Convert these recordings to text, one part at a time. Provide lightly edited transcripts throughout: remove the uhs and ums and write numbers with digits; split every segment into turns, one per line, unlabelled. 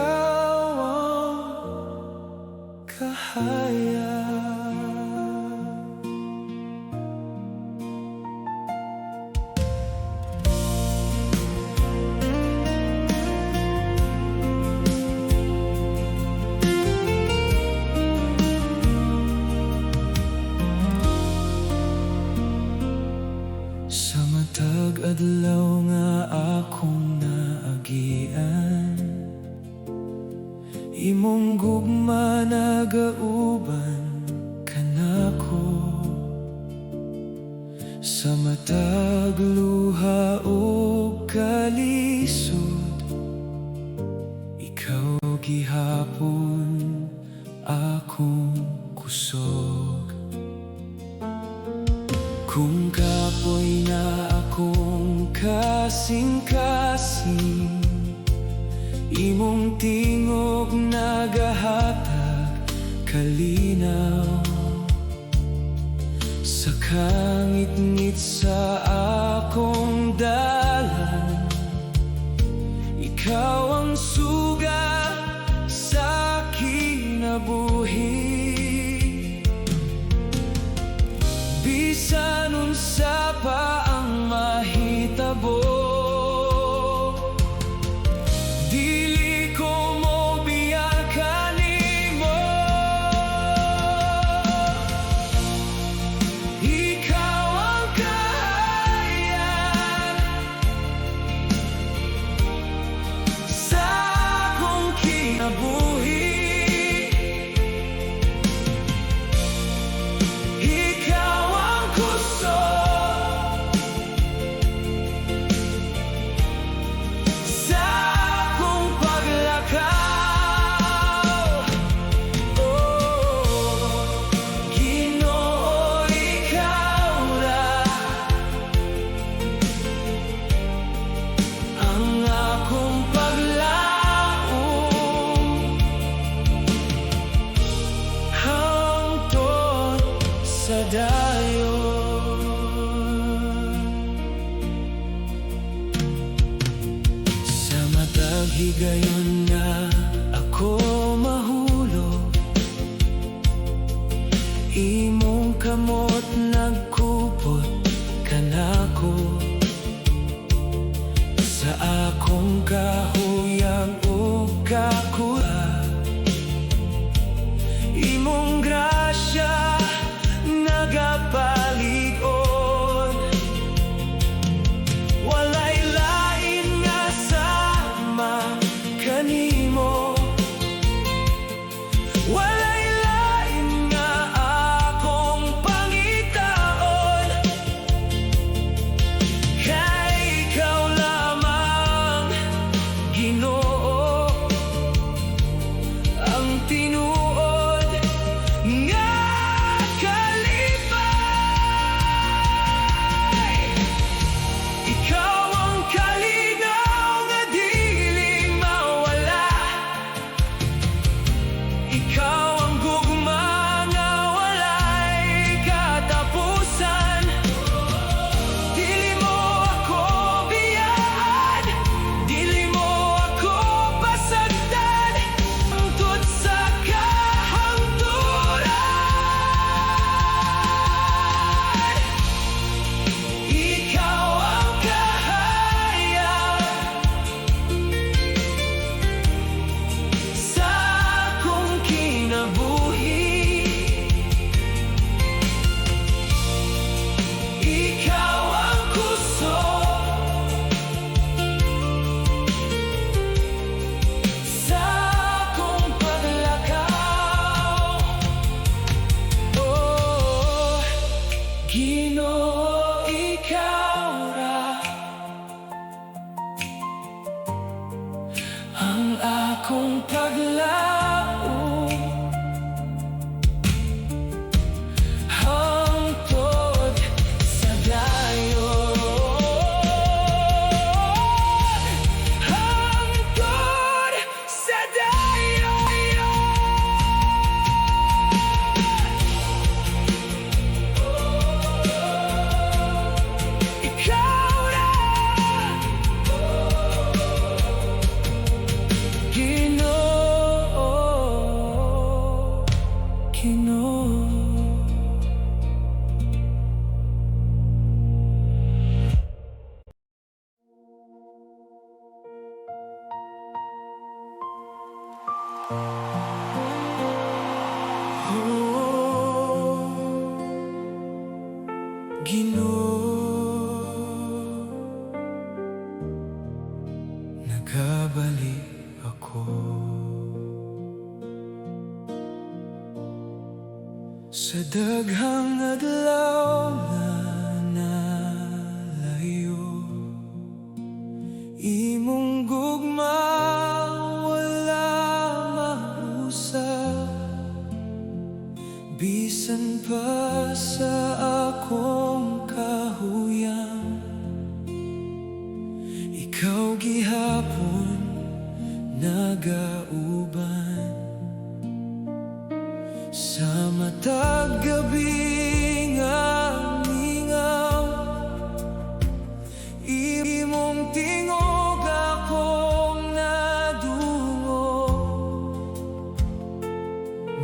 Ikaw ang kahayag. Sa matag adlaw nga akong naagian, imong gugma nagauban kanako. Sa matag luha ug kalisod, ikaw gihapon akong kusog. Kung kapoy na akong kasing-kasing, imong tingog nagahatag kalinaw. Sa kangitngit sa akong dalan, ikaw ang suga sa kinabuhi. Bisan unsa pa ang mahitabo, dili ko mobiya kanimo. Ikaw ang kahayag sa akong kinabuhi. Ikaw ang kusog sa akong paglakaw. Oh, Ginoo, ikaw ra ang akong paglaom hangtod sa dayon. Sa matag higayon nga ako mahulog, imong kamot nagkupot kanako. Sa akong kahuyang ug kakulang, imong grasya nagapalig-on. Walay lain nga sama kanimo, walay lain nga akong pangitaon. Kay ikaw lamang, Ginoo, ang tinuod nga kalipay. Ikaw ang kalinaw nga dili mawala. Ikaw ang gugma nga walay katapusan. Dili mo ako biyaan, dili mo ako pasagdan hangtod sa kahangturan. Ikaw ang kahayag sa akong kinabuhi. Ikaw ang kusog sa akong paglakaw. Oh, Ginoo, ikaw ra ang akong paglaom hangtod sa dayon, hangtod sa dayon. Ikaw ra, Ginoo. Oh, Ginoo, nagabalik ako sa daghang adlaw nga nalayo. Imong gugma wala mausab. Bisan pa sa akong kahuyang, ikaw gihapon nagauban. Sa matag gabi nga mingaw, imong tingog akong nadungog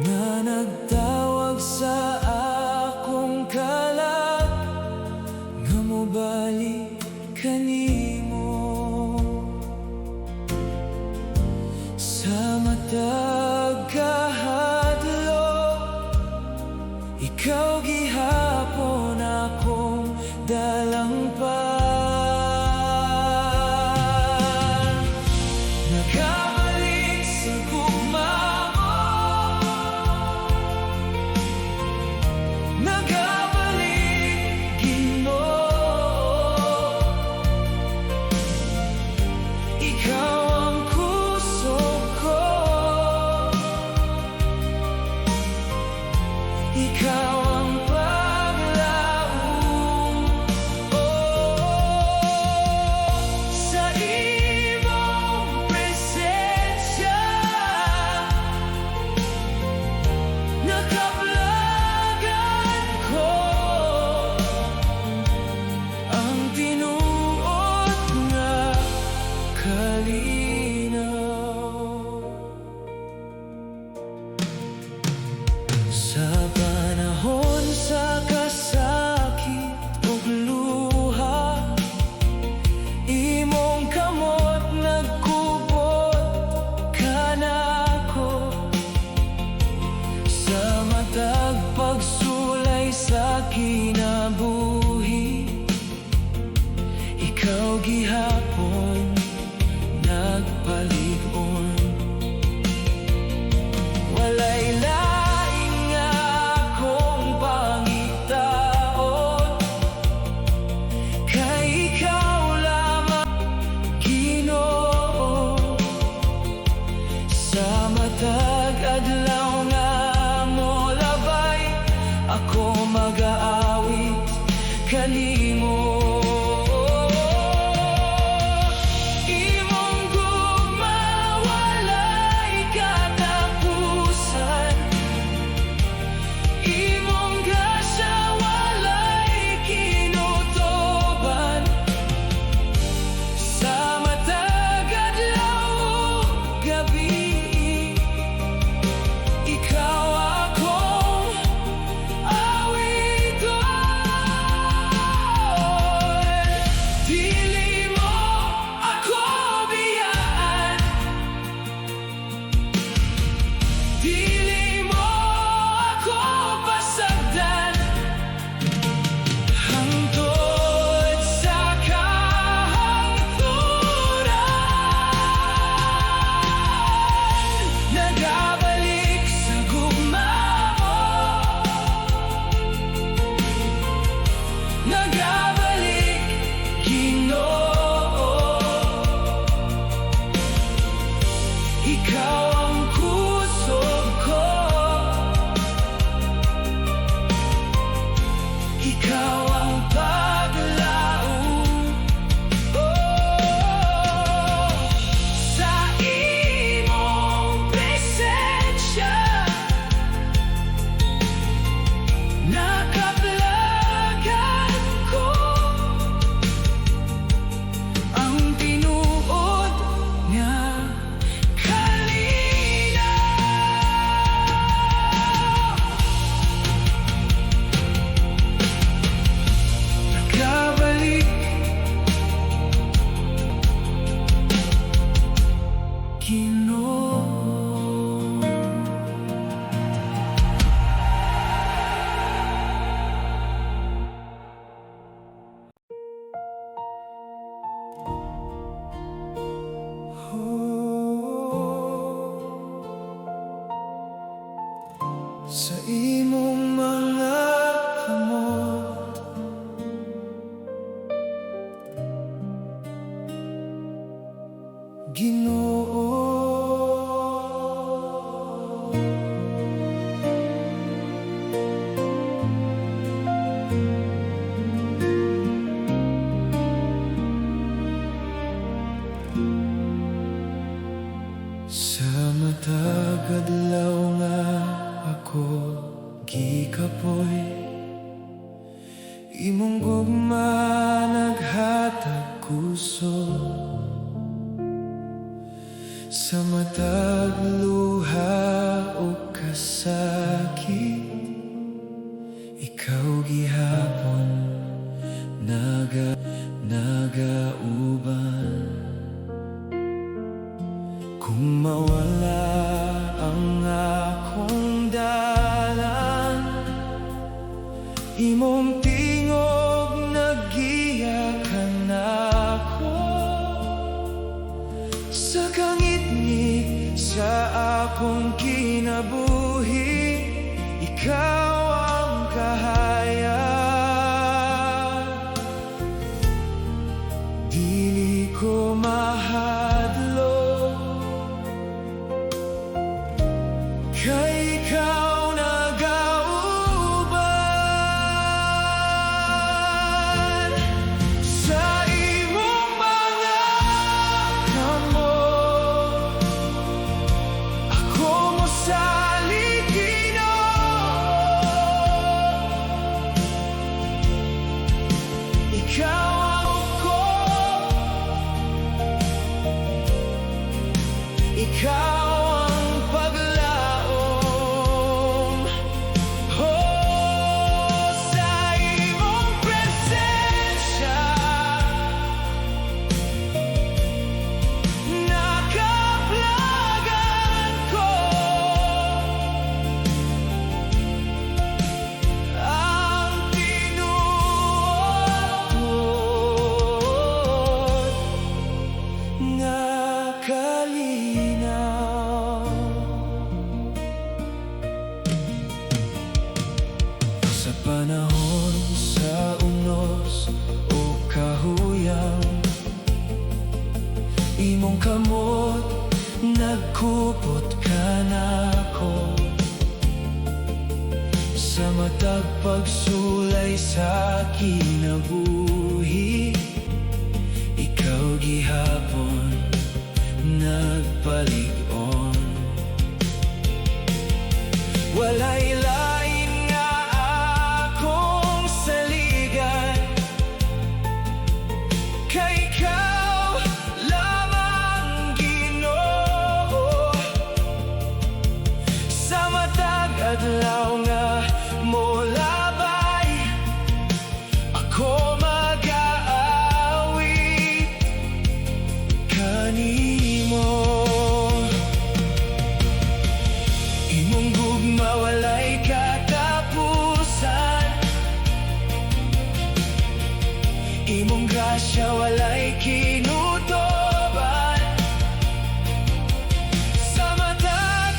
nga nagtawag sa akong kalag nga mobalik kanimo. Sa matag kahadlok, ikaw gihapon akong dalangpan. Nagabalik sa gugma mo, nagabalik, Ginoo. Ikaw ang kusog ko, ikaw ang paglaom. Oh, sa imong presensya, nakaplagan ko ang tinuod nga kalinaw. Sa panahon sa kasakit ug luha, imong kamot nagkubot kanako. Sa matag pagsulay sa kinabuhi, ikaw gihapon nagpalig-on. Walay laing nga akong pangitaon kay ikaw lamang, Ginoo. Sa matag adlaw nga molabay, ako magaawit kanimo. Imong gugma walay katapusan, imong grasya walay kinutoban. Sa matag adlaw ug gabi, ikaw akong awiton. Sa imong mga kamot, Ginoo. Sa matag adlaw nga ako gikapoy, imong gugma naghatag kusog. Sa matag luha o kasakit, ikaw gihapon nagauban. Kung mawala ang akong dalan, imong tingog naggiya kanako. Sa kangitngit sa akong kinabuhi, ikaw ang kahayag. Dili ko mahadlok kay ikaw nagauban. Sa imong mga kamot ako mosalig, Ginoo. Ikaw ang ko, ikaw ang paglaom. Oh, sa imong presensya nakaplagan ko ang tinuod nga kalinaw. Sa panahon sa unos o kahuyang, imong kamot nagkupot kanako. Sa matag pagsulay sa kinabuhi, ikaw gihapon nagpalig-on. Walay lain nga akong saligan kay ikaw lamang, Ginoo. Sa matag adlaw nga molabay, ako magaawit kanimo. Imong gugma walay katapusan, imong grasya walay kinutoban. Sa matag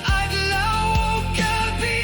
adlaw ug gabi,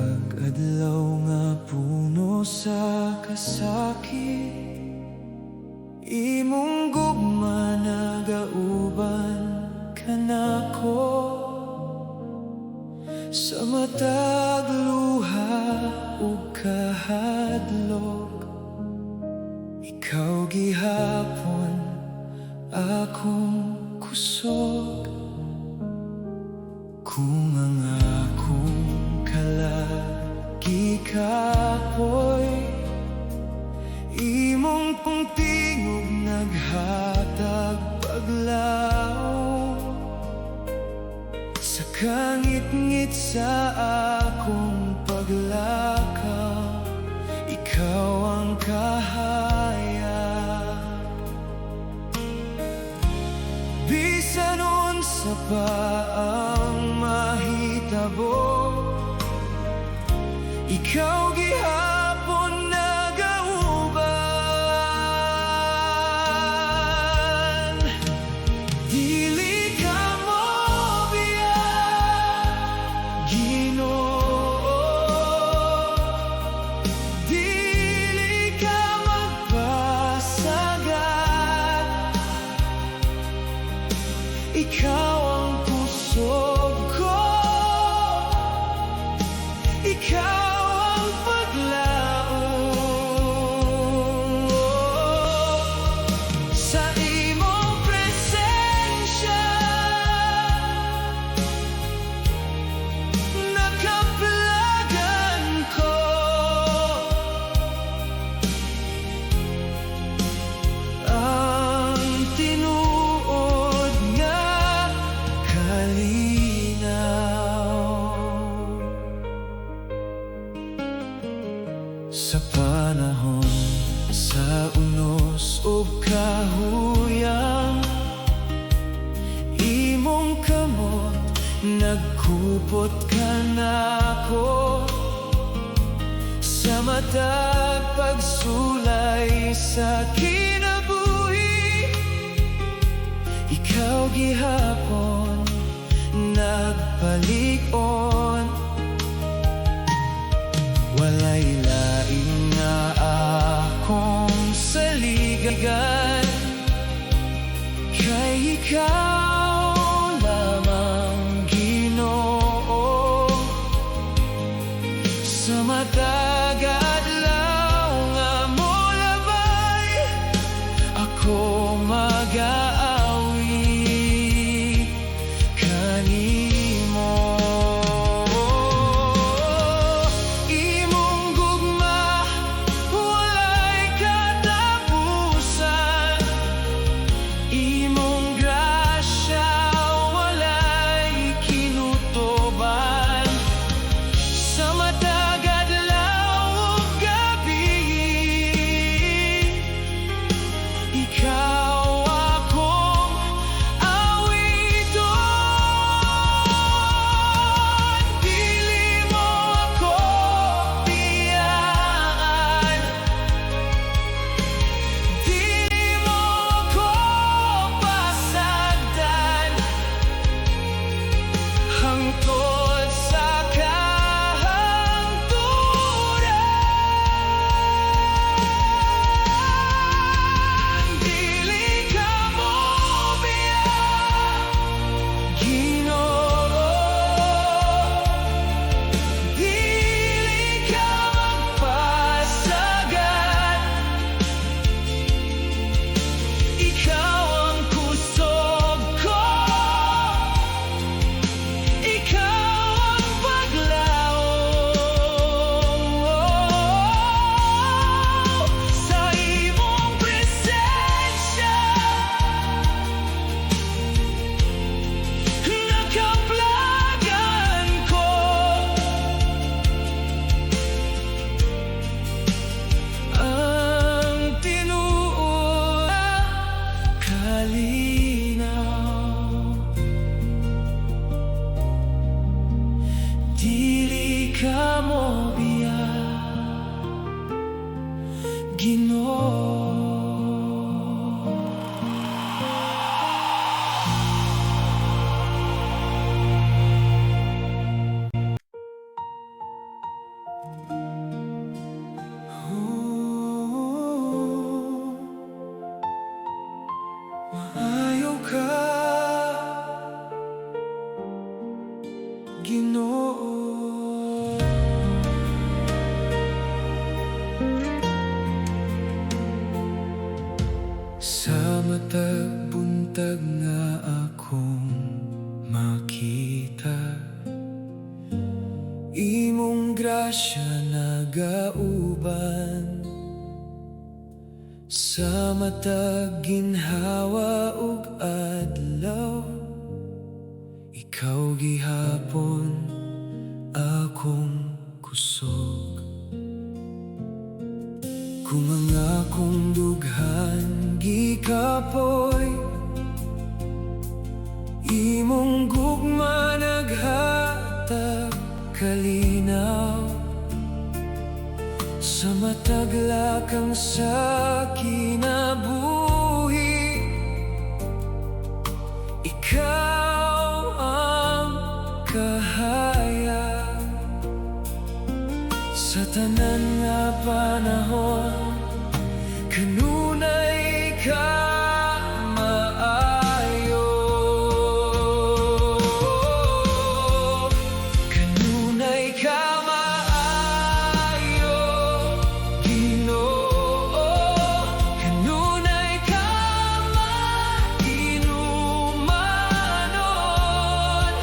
matag adlaw nga puno sa kasakit, imong gugma nagauban kanako. Sa matag luha ug kahadlok, ikaw gihapon akong kusog. Kung ang akong kalag gikapoy, imong tingog naghatag paglaom. Sa kangitngit sa akong paglakaw, ikaw ang kahayag. Bisan unsa pa ang mahitabo, ikaw gihapon nagauban. Dili ka mobiya, Ginoo. Dili ka magpasagad. Ikaw ang kusog ko, ikaw ang paglaom. Sa imong presensya, nakaplagan ko. Ang tinuod nga kalinaw. Sa panahon sa unos ug kahuyang, imong kamot nagkupot kanako. Sa matag pagsulay sa kinabuhi, ikaw gihapon nagpalig-on. Walay lain nga akong saligan kay ikaw lamang, Ginoo. Sa matag adlaw nga molabay, ako magaawit kanimo. Imong gugma walay katapusan, imong grasya walay kinutoban. Sa matag adlaw ug gabi, ikaw akong awiton. Dili mo ako biyaan, dili mo ako pasagdan, hangtod sa kahangturan. Dili ka mobiya, Ginoo. Dili ka magpasagad. Ikaw ang kusog ko, ikaw ang paglaom. Sa imong presensya, nakaplagan ko. Ang tinuod kalinaw. Dili ka mobiya, Ginoo. Oh, maayo ka, Ginoo. Sa matag buntag nga akong makita, imong grasya nagauban. Sa matag ginhawa ug adlaw, ikaw gihapon akong kusog. Kung ang akong dughan gikapoy, imong gugma naghatag kalinaw. Sa matag lakang sa kinabuhi, ikaw ang kahayag. Sa tanan nga panahon, kanunay ka maayo. Kanunay ka maayo, Ginoo. Kanunay ka mainumanon.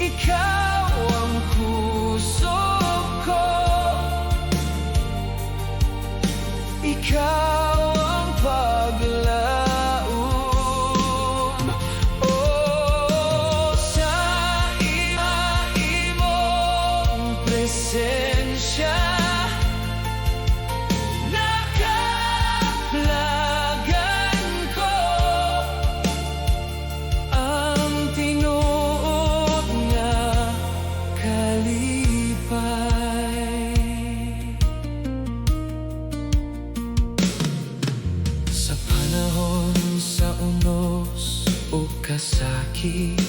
Ikaw ang kusog ko. Ikaw ang paglaom. Oh, sa imong presensya, nakaplagan ko ang tinuod nga kalipay. Sa panahon sa unos o kasakit,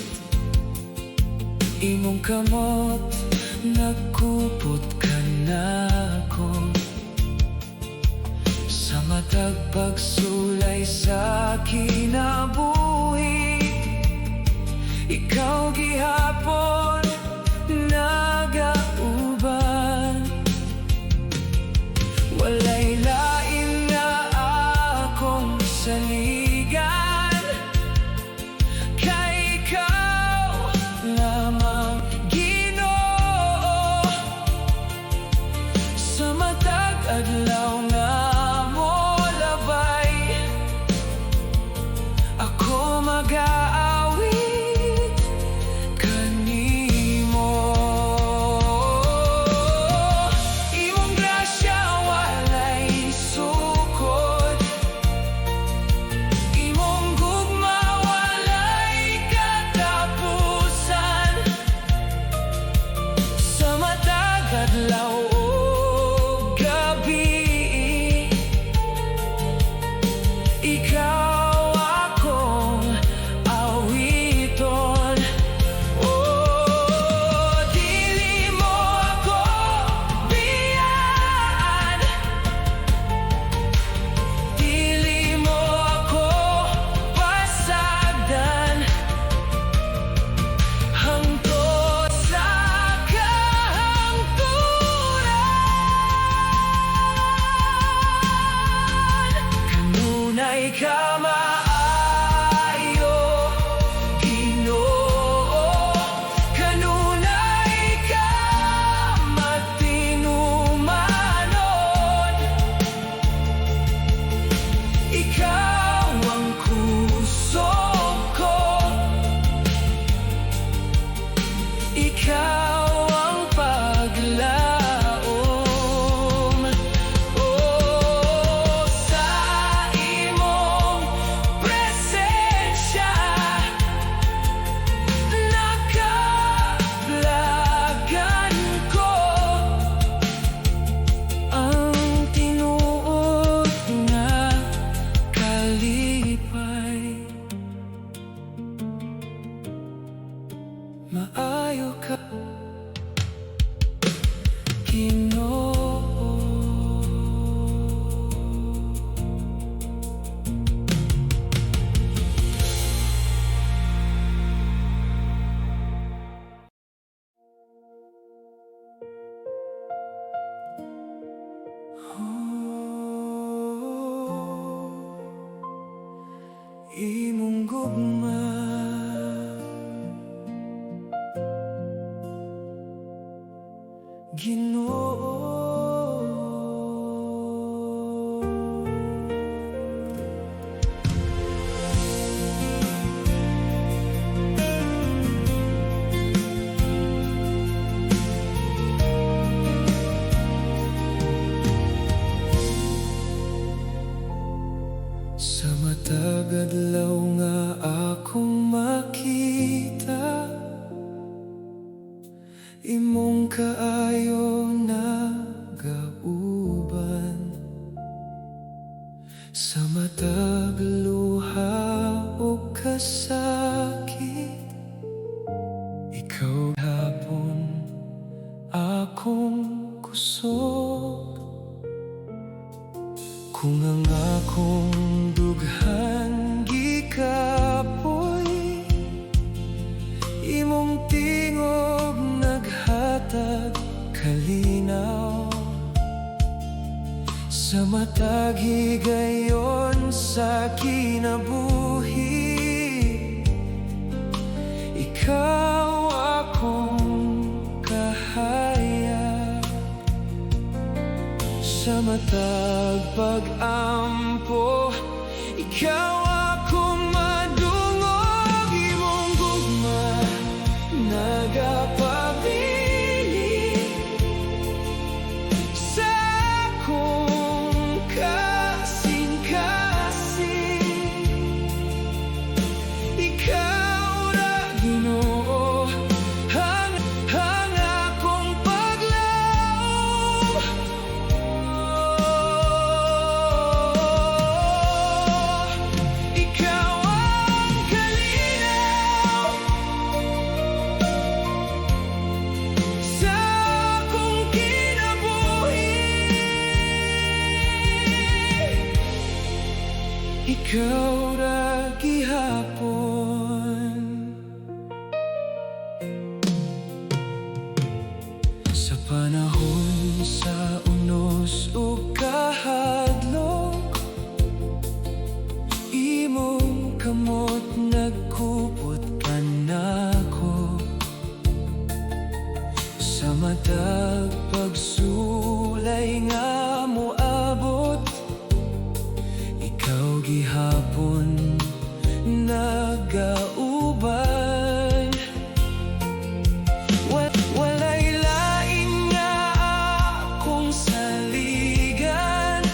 imong kamot nagkupot kanako. Sa matag pagsulay sa kinabuhi, ikaw gihapon nagauban. Walay lain nga akong saligan kay ikaw lamang, Ginoo. Sa matag adlaw nga molabay, ako magaawit kanimo. Ginoo. Sa matag adlaw nga akong makita, imong kaayo nagauban. Sa matag luha o kasakit, ikaw hapon akong kusog. Kung ang akong dughan gikapoy, imong tingog naghatag kalinaw. Sa matag higayon sa kinabuhi, ikaw akong kahayag. Sa matag pag-ampo, ikaw akong madungog. Imong gugma nagapabili sa akong kasing-kasing. Ikaw ra, Ginoo, ang akong paglaom. Ikaw ang kalinaw sa akong kinabuhi. Ikaw ra gihapon. Sa panahon sa unos ug kahadlok, imong kamot nagkupot kanako. Sa matag pagsulay nga moabot, ikaw gihapon nagauban. Walay lain nga akong saligan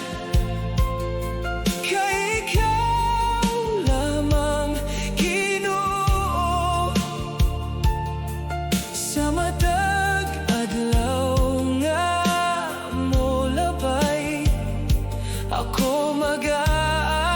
kay ikaw lamang, Ginoo. Sa matag adlaw nga molabay, ako mag-aawit.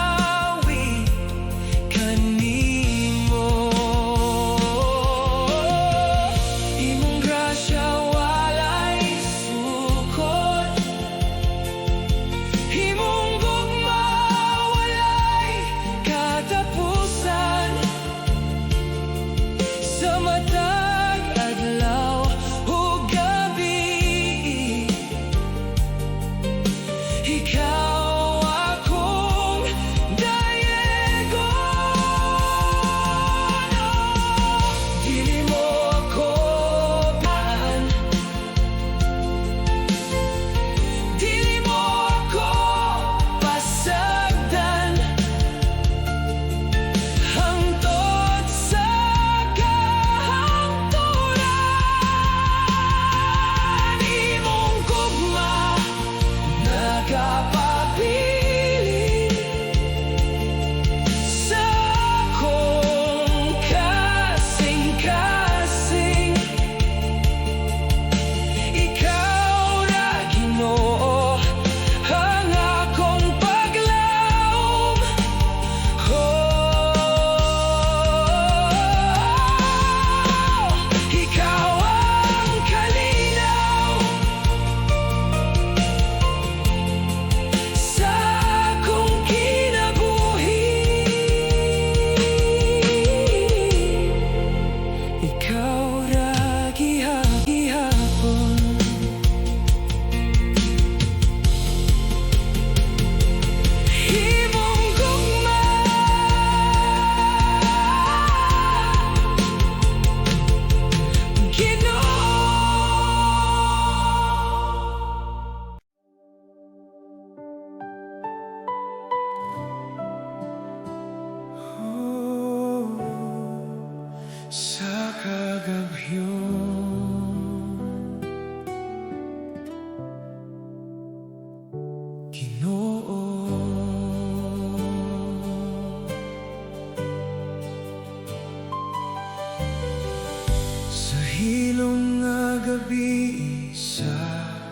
Sa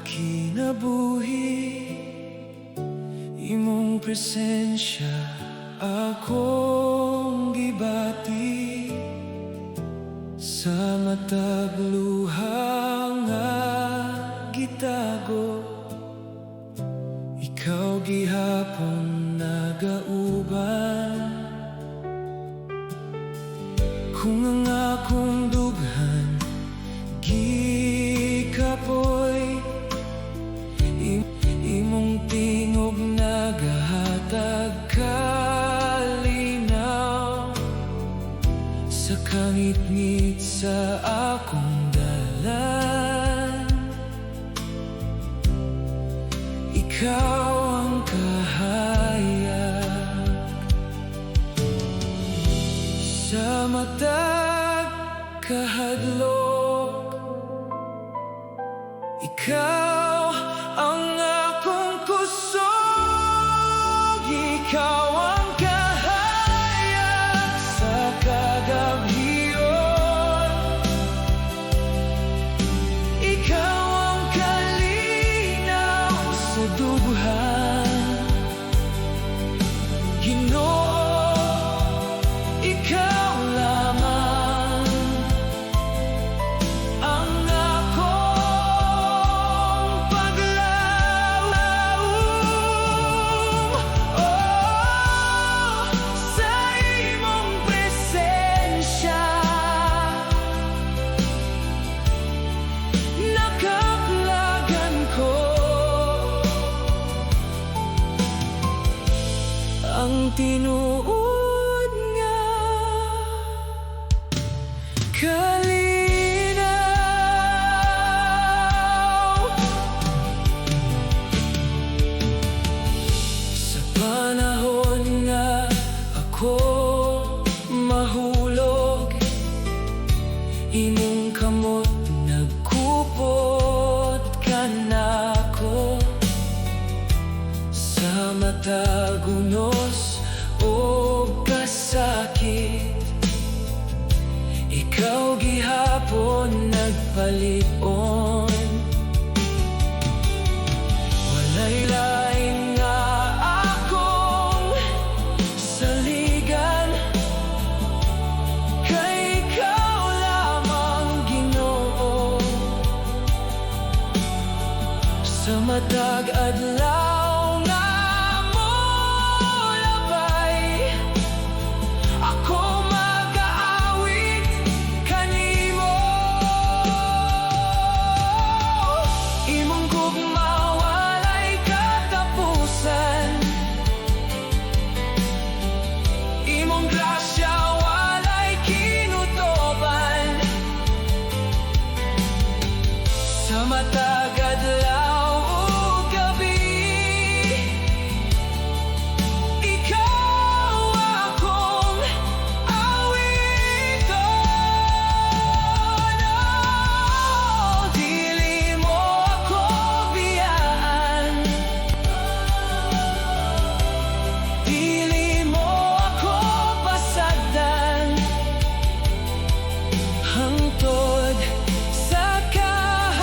kinabuhi, imong presensya akong gibati. Sa matag luha nga gitago, ikaw gihapon nagauban. Kung ang akong dughan gikapoy, imong tingog nagahatag kalinaw. Sa kangitngit sa akong dalan, ikaw ang kahayag. Sa matag kahadlok, ikaw ang akong kusog. Ikaw ang kahayag sa kagabhion. Ikaw ang kalinaw sa dughan. Ginoo, ikaw lamang ang akong paglaom. Oh, sa imong presensya, nakaplagan ko ang tinuod nga kalinaw. Sa panahon nga ako mahulog, imong kamot nagkupot kanako. Sa matag unos o kasakit, ikaw gihapon nagpalig-on. Walay lain nga akong saligan kay ikaw lamang, Ginoo. Sa matag adlaw nga molabay, ako magaawit kanimo. Imong gugma walay katapusan. Imong grasya walay kinutoban. Sa matag adlaw ug gabi, ikaw akong awiton. Oh, dili mo ako biyaan. Dili mo ako pasagdan hangtod sa kahangturan.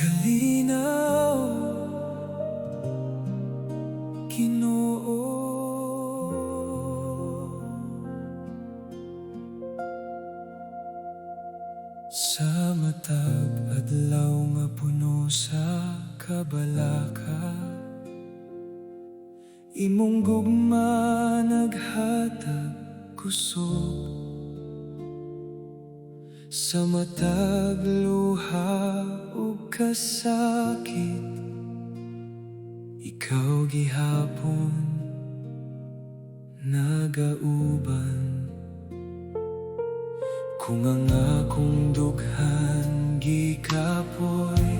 Kalinaw, Ginoo. Sa matag adlaw nga puno sa kabalaka, imong gugma naghatag kusog. Sa matag luha ug kasakit, ikaw gihapon nagauban. Kung ang akong dughan gikapoy,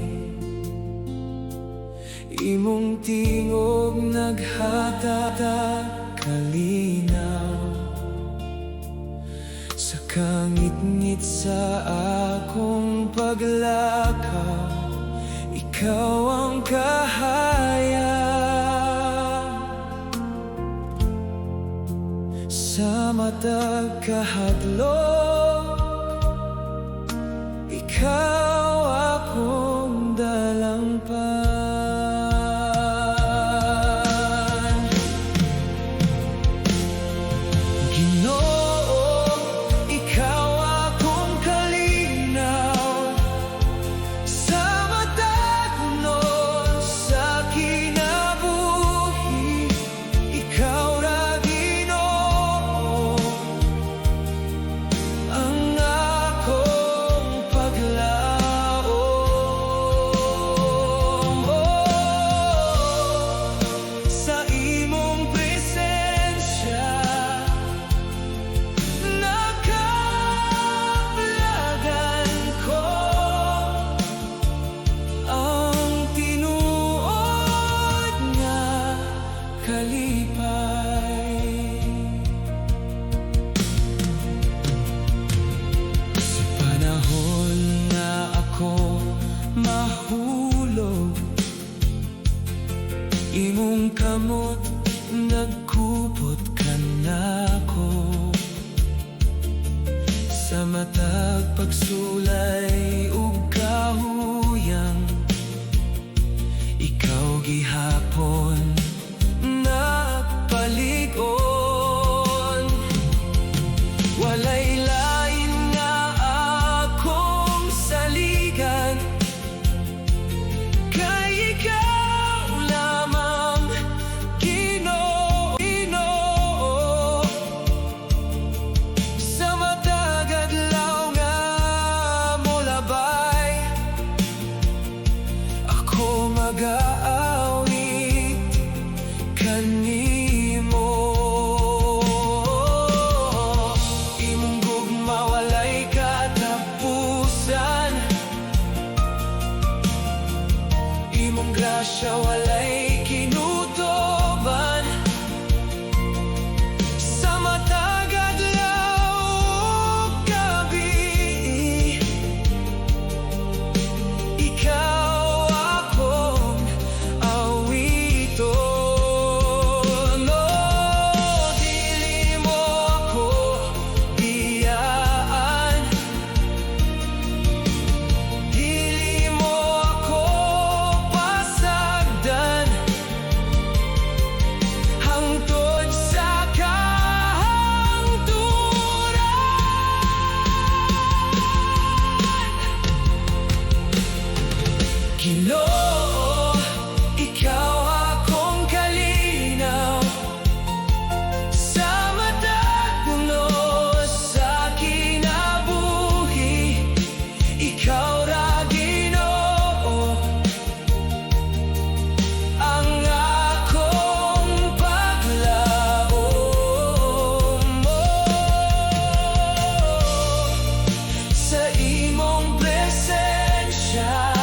imong tingog naghatag kalinaw. Sa kangitngit sa akong paglakaw, ikaw ang kahayag. Sa matag kahadlok, ikaw akong dalangpan. Ginoo, ikaw akong kalinaw. Sa matag unod sa kinabuhi, ikaw ra, Ginoo, ang akong paglaom. Sa imong presensya, nakaplagan ko ang tinuod nga kalipay. Sa panahon na ako mahulog, imong kamot nagkupot kanako. Sa matag pagsulay ug kahuyang, ikaw gihapon nagpalig-on. Walay lain nga akong saligan kay ikaw lamang, Ginoo, Ginoo. Sa matag adlaw nga molabay, ako magaawit kanimo. Imong gugma walay katapusan. Imong grasya walay kinutoban. Sa matag adlaw ug gabi, ikaw akong awiton. Oh, dili mo ako biyaan. Dili mo ako pasagdan hangtod sa kahangturan. Ginoo, ikaw akong kalinaw. Sa matag puno sa kinabuhi, ikaw ra, Ginoo, ang akong paglaom. Sa imong presensya,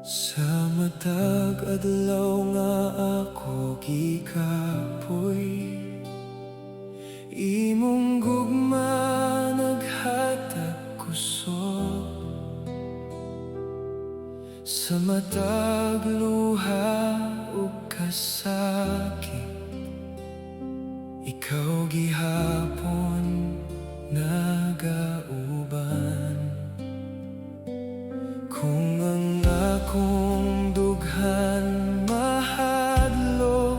Sa matag adlaw nga ako gikapoy, imong gugma naghatag kusog. Sa matag luha ug kasakit, ikaw gihapon nagauban. Kung ang akong dughan mahadlok,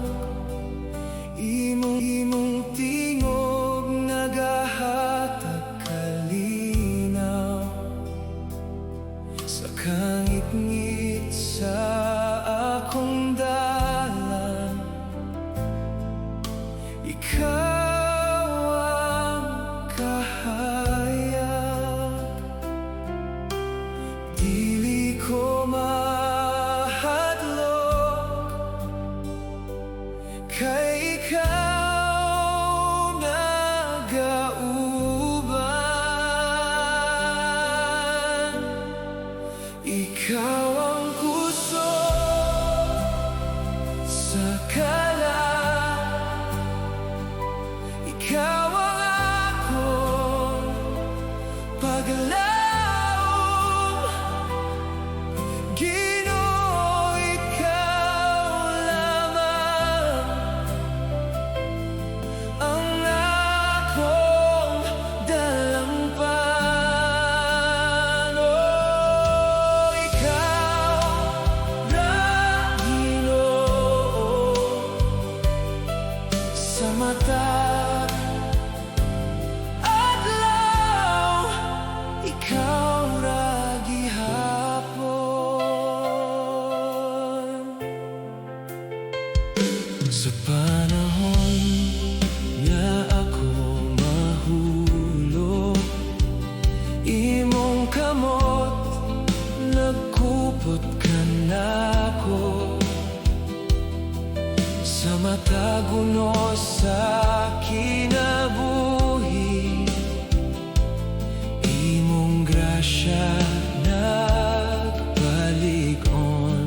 imong tingog nagahatag kalinaw. Sa kangitngit sa akong dalan, ikaw ang kahayag. Dili ko mahadlok kay ikaw nagauban. Ikaw ang kusog sa kalag. Ikaw ang akong paglaom. Ginoo, ikaw lamang ang akong dalangpan. Oh, ikaw ra, Ginoo. Sa matag adlaw, ikaw ra gihapon. Sa panahon nga ako mahulog, imong kamot nagkupot kanako. Sa matag unos sa kinabuhi, imong grasya nagpalig-on.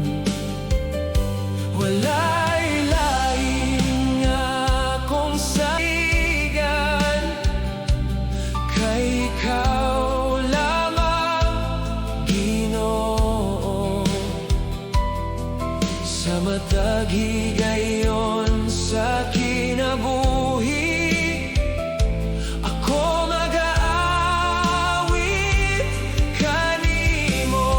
Walay lain nga akong saligan kay ikaw lamang, Ginoo. Sa matag higayon sa kinabuhi, ako magaawit kanimo.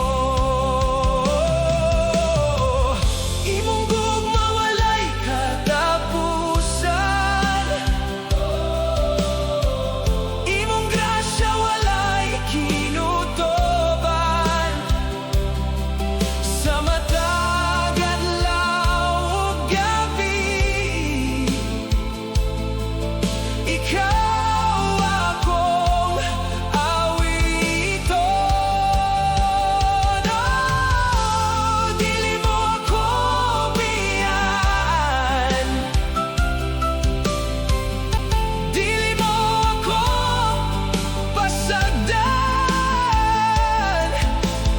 Imong gugma walay katapusan. Imong grasya walay kinutoban. Sa matag adlaw ug gabi, ikaw akong awiton. Oh, dili mo ako biyaan. Dili mo ako pasagdan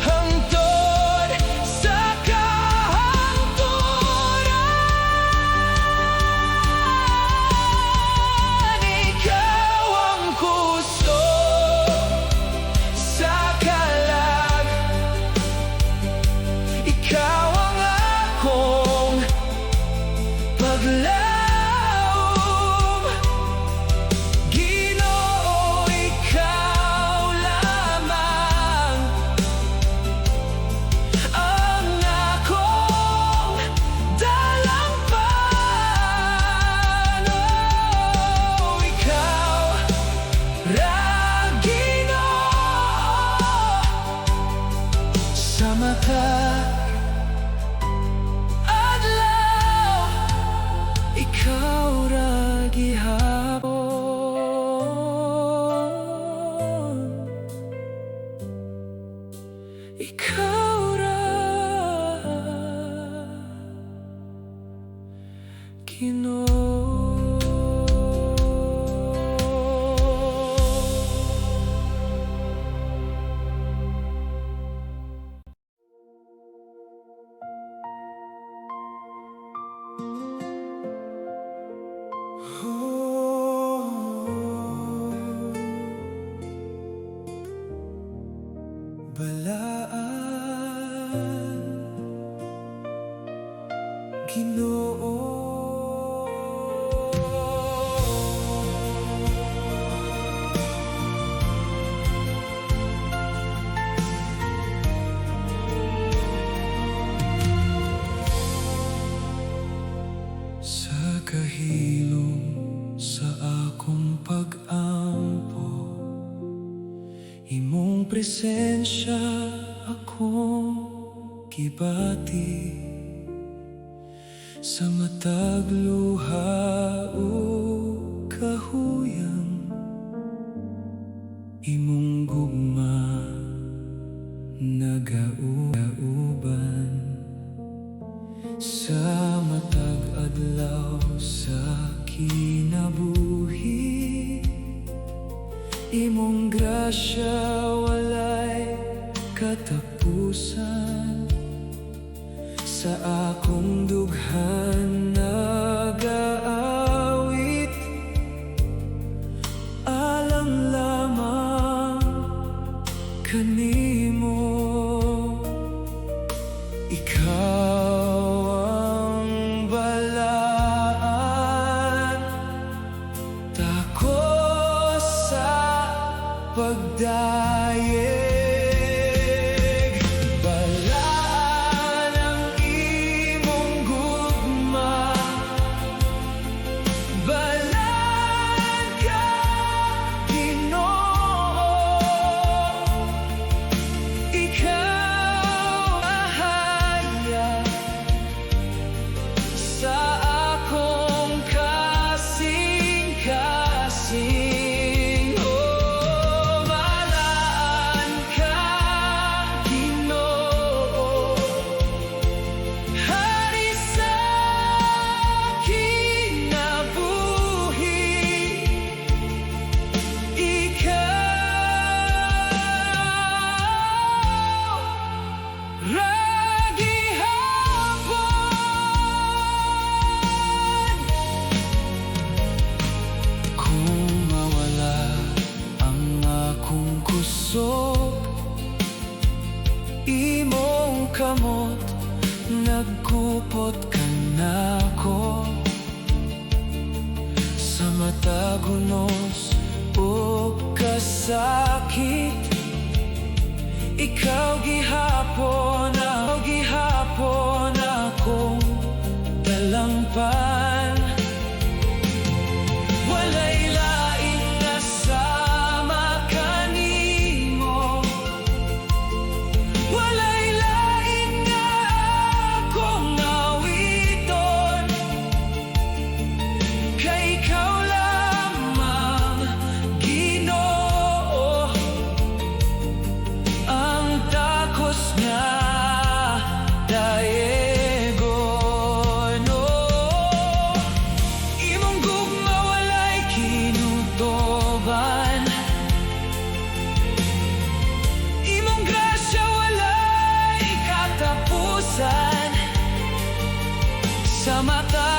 hangtod sa kahangturan. Ikaw ang kusog sa kalag. Ikaw ang akong paglaom. Ginoo, ikaw lamang ang akong dalangpan. Oh, ikaw ra, Ginoo. Sa matag adlaw, ikaw ra gihapon. Ikaw ra, Ginoo. Presensya akong gibati sa matag luha ug kahuyang. Imong gugma nagauban sa matag adlaw sa kinabuhi. Imong grasya walay katapusan. Sa akong dughan nagaawit alang lamang kanimo. Ikaw ang balaan, takos sa pagdayeg. Balaan ang imong gugma. Balaan ka, Ginoo. Ikaw ahaya sa akong kasing-kasing. Oh, balaan ka, Ginoo, hari sa kinabuhi. Ikaw ra gihapon. Kung mawala ang akong kusog, imong kamot nagkupot kanako. Sa matag hunos ug kasakit, ikaw gihapon, ako gihapon akong dalangpan. Walay lain nga sama kanimo. Walay lain nga akong awiton. Kay ikaw lamang, Ginoo, ang takos nga dayegon. Oh, imong gugma walay kinutoban. Imong grasya walay katapusan. Sa mata